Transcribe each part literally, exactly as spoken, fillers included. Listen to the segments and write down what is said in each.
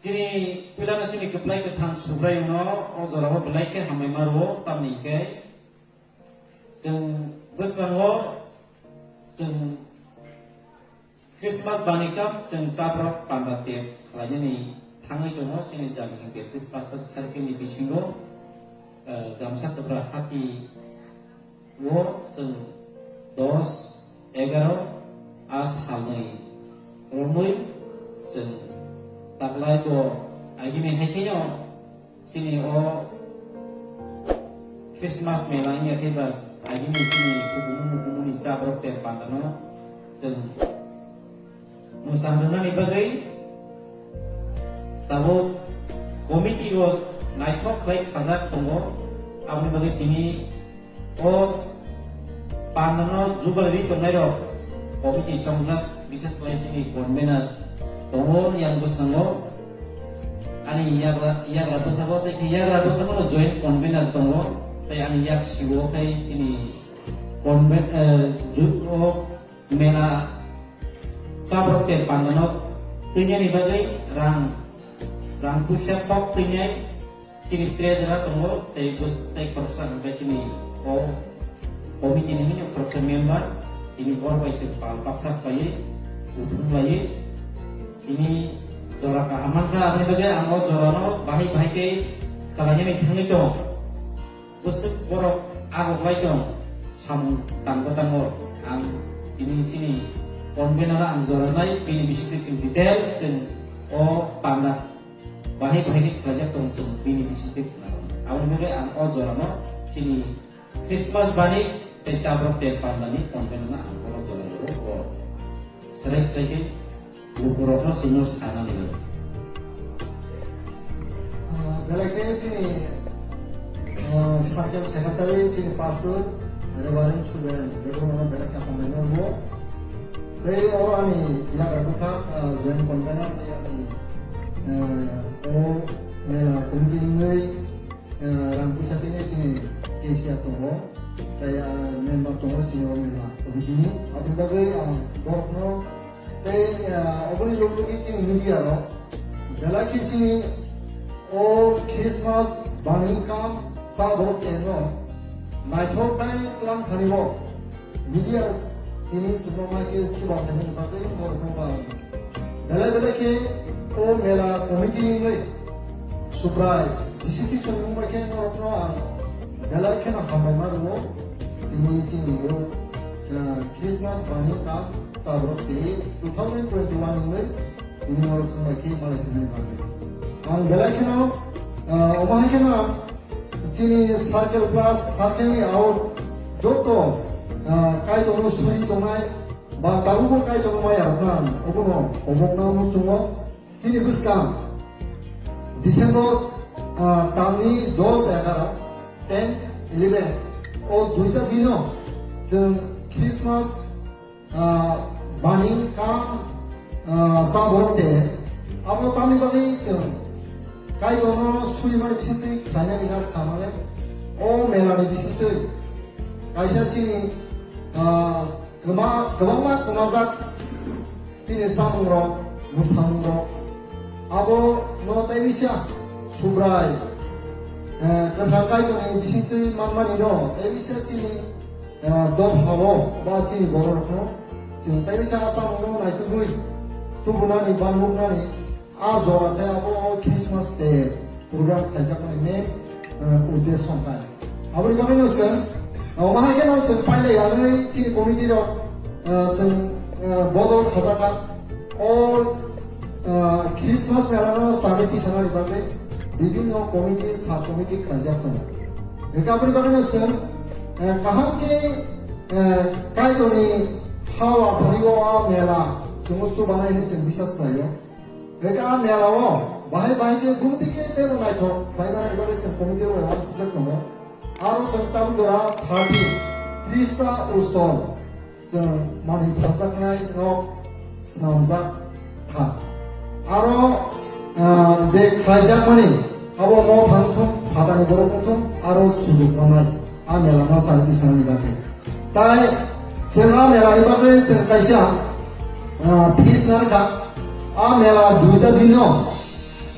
Chini puilano chini kwplai kwthang Subraiyungno o jorao belai khe hambai ma rwo, tamni hwnkhe chwng bwskango chwng Christmas bani kam chwng chabrok panda tek khlainani thangwi tongo chini jamini Baptist pastor circle ni bisingo, eh, gamsa kwbra hati o chwng dos, egaro a salni romwi chwng taklai bo agini hai khe no chini o Christmas mela wngya khe ba agini chini kubuni kubuni chabrok tei pandano chwng mwchang rwnani bagwi tabuk committee o naithok khlai khajak tongo. Aboni bagwi tini o pandano jugal ri tongnai rok committee chongjak, bises khlai chini convener tongo yang bwskango. Ani yagra, yagra bwskango tei khe yagra bwskango joint convener tongo, tei ani yak siwo khe chini conven-, eh, ju-, o mela chabrok tei pandano twinani bagwi rang, rang puisa kok twinai chini treasurer tongo, tei bus-, tei khoroksa hwnkhe chini o committee ni hwnwi khoroksa member, tini bor bai chwng pal baksa khlaiwi, kuthum khlaiwi, tini jora kaham mankha, aboni bagwi ang o jorano bahai bahai khe khlainani thangwi tongo. Bwswk borok agoklai tong, samung tangbo tango. Ang tini chini convener ang joranai, bini bisingtwi chwng detail chwng o panda bahai bahai khe khlaijak tong, chwng bini bisingtwi khna rw. Aboni bagwi ang o jorano chini Christmas bani tei chabrok tei pandani convener ang bono joranai rw. Serai serai khe Lukurokno chwngno sana nini. Ah, belai khe chini, ah, circle secretary, chini pastor, Reverend Suben, Reverend belai khe hambai no bo. Tei o ani yagra bwkha, ah, joint convener, tei ani, ah, o, ah, committee ni, ah, rang puisa tei chini cashier tongo, tei, ah, member tongo, chini o member committee ni. Aboni bagwi ang borokno Tei, ah, oboni logi logi chini media rok belai khe chini o Christmas bani kam sa borok tei no naithok nai tlang thani bo media tini chwng mai khe chuba thani bagwi borok no ba belai belai khe o mela committee ni Subrai, G C T tongmung bai khe norokno ang belai kheno hambai ma rwo. Tini chini o, ah, Christmas bani kam chabrok tei two thousand twenty-one ni bai tini norok chwng bai khe malai thumani bagwi. Ang belai kheno, ah, omo hai kheno chini circle plus circle ni out joto, ah, Kaitorno suri tongnai ba tabukbo Kaitorno maya rwkha ang obono obokno muchungo. Chini bwskang December, ah, talni dos, egaro, ten, eleven o duita dino chwng Christmas, ah, bani kam, ah, sa borok de abo tamni bagwi chwng Kaitorno surimani bisingtwi khlainani nar khamale o melani bisingtwi kaisa chini, ah, kwma-, kwbangma kwmajak Chini samungrok, mwsamungrok, abo no tei bisa Subrai, eh, kwthang Kaitorni bisingtwi manmani no tei bisa chini, eh, dophao ba chini bororokno chwng tei bisa a samungno naitugwi tubunani ba nuknani a jora se abo Christmas Day program khaijakmani main, eh, uddesho hwnkha. Aboni bagwi no chwng, o, ma hai kheno chwng pailai ya hwnwi chini committee rok, eh, chwng, eh, bodol khajakha. O, eh, Christmas mela no sabai tisanani bagwi bibinno committee, sub committee khlaijak tongo. Hwnkhe aboni bagwi no chwng, eh, kaham khe, eh, Kaitorni ha o aphani o a mela chwngno chubanai hwnwi chwng biswas khlaio. Hwnkhe a mela o bahai bahai khe gumti khe teibo naithok khlai mani bagwi chwng committee rok uansukjak tongo. Aro chwng tabuk jora thirty, trista ustol chwng manwi phaljaknai rok snamjak kha. Aro, ah, je khlaijakmani abo mo thang thung, phatani borok wng thung, aro sujuk manai. A mela no chari tisani bagwi. Tai chwng a mela ni bagwi chwng kaisa, ah, fees narwkha. A mela duita din no,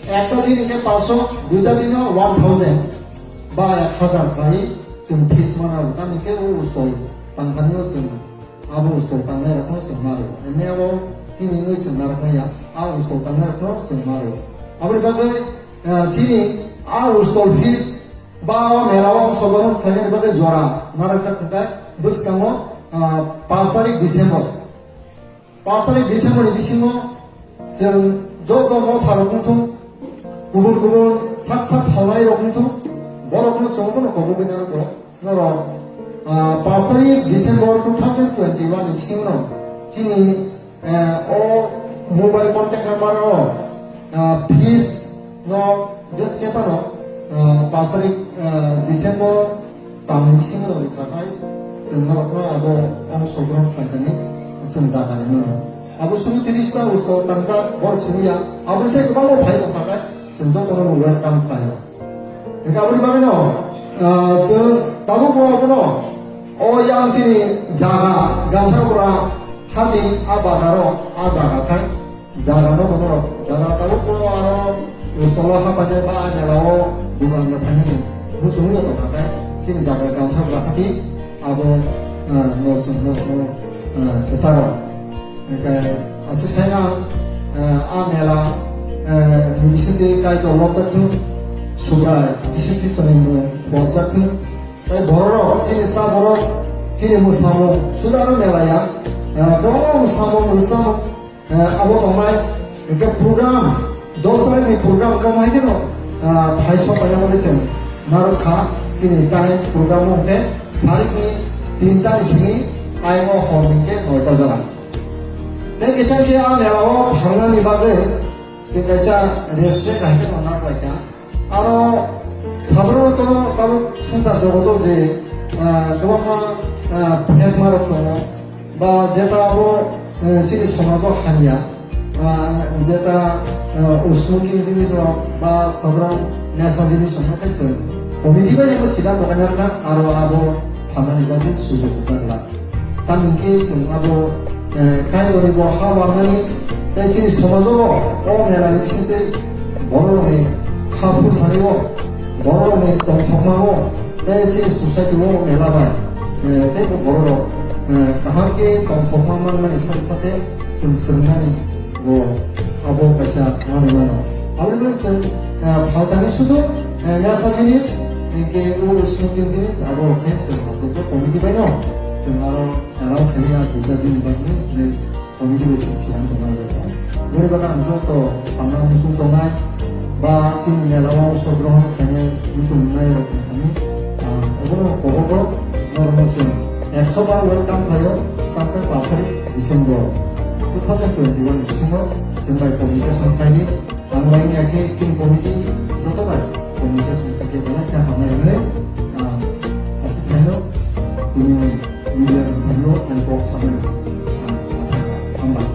Ekta din hwnkhe paanch sho, duita dino one thousand ba ek hazar khlai chwng fees mana rw. Tamni khe o ustol tangthani o chwng abo ustol tangnai rokno chwng ma rw. Emni abo chini wngwi chwng narwkmaya, a ustol tangnai rokno chwng ma rw. Aboni bagwi, eh, chini a ustol fees ba o mela o soborok khlainani bagwi jora narwkjak hwnkhe bwskango, ah, paanch tarik December. Paanch tarik December ni bisingo chwng joto motha rok wng thung, kubun kubun sak sak phalnai rok wng thung, borok no chwng bono kobogwi narwkgo. Norok, ah, paanch tarik December two thousand twenty-one ni bisingo no chini, eh, o mobile contact number o, ah, fees no just kepano, ah, paanch tarik, ah, December tamni bisingo rwkha khai chwng norokno abo ongshogrohon khlaikani chwng jaga rimano. Abo sudu tiris ta usto tangka borok simi ya. Abo se kwbangma phai rwkha khai chwng jotono welcome khlaio. Hingke aboni bagwino, ah, chwng tabukbo abono o yang chini jaga Gamsapura hati a bazaro a jaga khai. Jaga no bono rok, jaga tabuk bo aro ustolo hapainai ba a mela o dugan rok phainai ni muchungwi no tongkha khe chini jaga Gamsapura hati abo, ah, no chwng no, no, ah, kwcharo. Hingkhe aswk sai ang, ah, a mela, ah, ni bisingtwi Kaitor lobjak thung, Subrai Jisu Khristo ni mung borjak thung. Tei borok rok chini sa borok chini mwsamung suda aro mela ya, ah, kwbangma mwsamung mwsamung Eh, abo tongnai, hingke program, dos tarikni program kamo hai kheno, ah, phai sok paina bagwi chwng narwk kha, chini time program hwnkhe sarikni tinta ni simi ayongo hor hwnkhe noita jora. Tei kisa khe a mela o phalnani bagwi chwng kaisa restaurant hai kheno narwk lai kha. Aro sadharonoto tabuk swngchar jogoto je, ah, kwbangma, ah, phekmarok tongo, ba jeta abo, eh, chini somajo hamya, ah, jeta, ah, usmukni jinisrok ba sadharon nesa jinisrokno khe chwng committee bai nangkhe siddhanto kainai rwkha, aro abo phalnani bagwi sujok rwjak glak. Tamni hwnkhe chwng abo, eh, Kaitorni bo ha barnani tei chini somajo bo o mela ni bisingtwi bororokni kha phurthani o, bororokni tongthokma o tei chini society o mela bai, eh, tei bo bororok, eh, kaham khe tongthokma manmani sate sate chwng swrwngnani bo abo kaisa manwi mano. Aboni bagwi chwng, eh, phaltani sudu, eh, yasa jinis, hwnkhe o smoking jinis, abo khe chwng committee bai no chwng aro allow khalia duita din bagwi, committee bai se siyan tongma jaga. Bori bana ang joto pangna musung tongnai, ba chini mela o ongshogrohon khainai musung nai rok thani, ah, obono kobogo normo se ekso bar welcome khlaio, tamkhe paanch tarik December two thousand twenty-one bisingo chwng bai communication khlaini, ang bai ni akhe chini committee joto bai communication khaikhe belai khe hamnai hwnwi, ah, aswk saino tini media ni bhai rok ang kok sanai, ah, hambai.